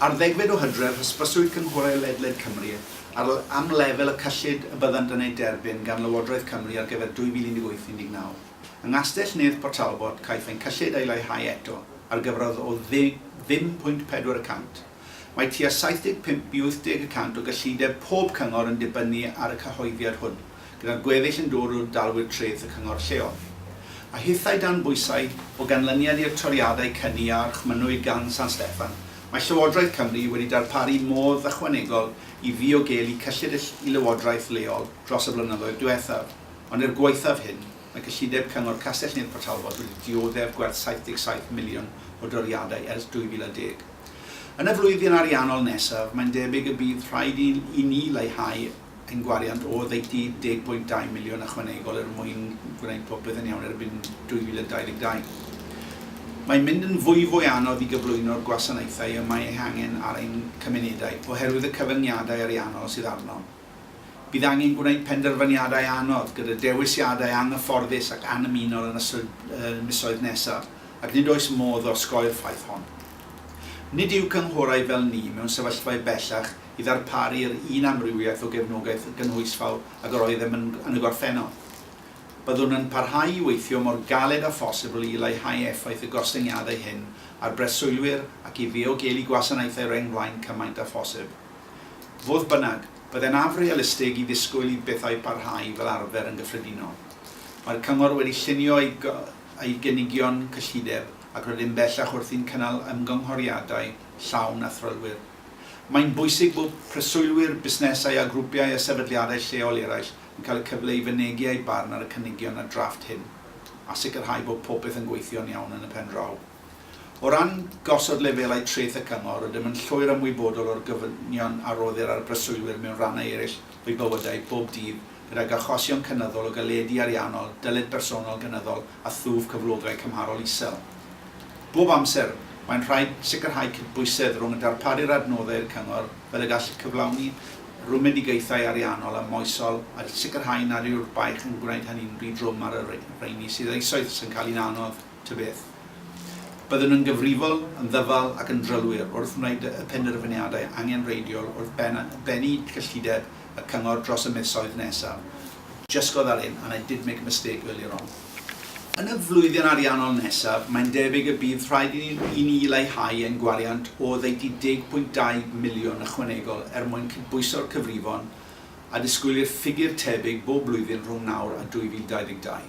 Ar ddegfed o Hydref, hysbyswyd cynghorau ledled Cymru ar am lefel y cyllid y byddant yn ei derbyn gan Lywodraeth Cymru ar gyfer 2018-19. Yng Nghastell Nedd Port Talbot, caiff ein cyllid ei leihau eto, ar gyfradd o ddim pwynt 4 y cant. Mae tua 75 i 80 y cant o gyllideb pob cyngor yn dibynnu ar y cyhoeddiad hwn, gyda'r gweddill yn dod o dalwyr treth y cyngor lleol. A hithau dan bwysau o ganlyniad i'r toriadau cyni a orchmynnwyd gan San Steffan, mae Llywodraeth Cymru wedi darparu modd ychwanegol i ddiogelu cyllid i lywodraeth leol dros y blynyddoedd diwethaf, ond er gwaethaf hyn, mae cyllideb Cyngor Castell-nedd Port Talbot wedi dioddef gwerth 77 miliwn o doriadau ers 2010. Yn y flwyddyn ariannol nesaf, mae'n debyg y bydd rhaid i ni leihau ein gwariant o oddeutu 10.2 miliwn ychwanegol er mwyn gwneud popeth yn iawn erbyn 2022. Mae'n mynd yn fwyfwy anodd i gyflwyno'r gwasanaethau y mae eu hangen ar ein cymunedau oherwydd y cyfyngiadau ariannol sydd arnom. Bydd angen gwneud penderfyniadau anodd gyda dewisiadau anghyfforddus ac annymunol yn ystod y misoedd nesaf, ac nid oes modd osgoi'r ffaith hon. Nid yw cynghorau fel ni mewn sefyllfa bellach i ddarparu'r un amrywiaeth o gefnogaeth gynhwysfawr ag yr oeddem yn yn y gorffennol. Byddwn yn parhau i weithio mor galed â phosibl i leihau effaith y gostyngiadau hyn ar breswylwyr ac i ddiogelu gwasanaethau rheng flaen cymaint â phosib. Fodd bynnag, byddai'n afrealistig i ddisgwyl i bethau parhau fel arfer yn gyffredinol. Mae'r Cyngor wedi llunio ei ei gynigion cyllideb ac rydym bellach wrthi'n cynnal ymgynghoriadau llawn a thrylwyr. Mae'n bwysig bod preswylwyr, busnesau a grwpiau a sefydliadau lleol eraill yn cael y cyfle i fynegi eu barn ar y cynigion a drafft hyn, a sicrhau bod popeth yn gweithio'n iawn yn y pen draw. O ran gosod lefelau treth y cyngor, rydym yn llwyr ymwybodol o'r gofynion a roddir ar breswylwyr mewn rhannau eraill o'u bywydau bob dydd gydag achosion cynyddol o galedi ariannol, dyled bersonol gynyddol a thwf cyflogau cymharol isel. Bob amser, mae'n rhaid sicrhau cydbwysedd rhwng y darparu'r adnoddau i'r Cyngor fel y gall cyflawni rhwymedigaethau ariannol a moesol a sicrhau nad yw'r baich yn gwneud hynny'n rhy drwm ar y rheini sydd eisoes yn cael hi'n anodd, ta beth. Byddwn yn gyfrifol, yn ddyfal ac yn drylwyr wrth wneud y penderfyniadau angenrheidiol wrth bennu cyllideb y Cyngor dros y misoedd nesaf. Just got that in, and I did make a mistake earlier on. Yn y flwyddyn ariannol nesaf, mae'n debyg y bydd rhaid i ni leihau ein gwariant o oddeutu 10.2 miliwn ychwanegol er mwyn cydbwyso'r cyfrifon, a disgwylir ffigur tebyg bob blwyddyn rhwng nawr a 2022.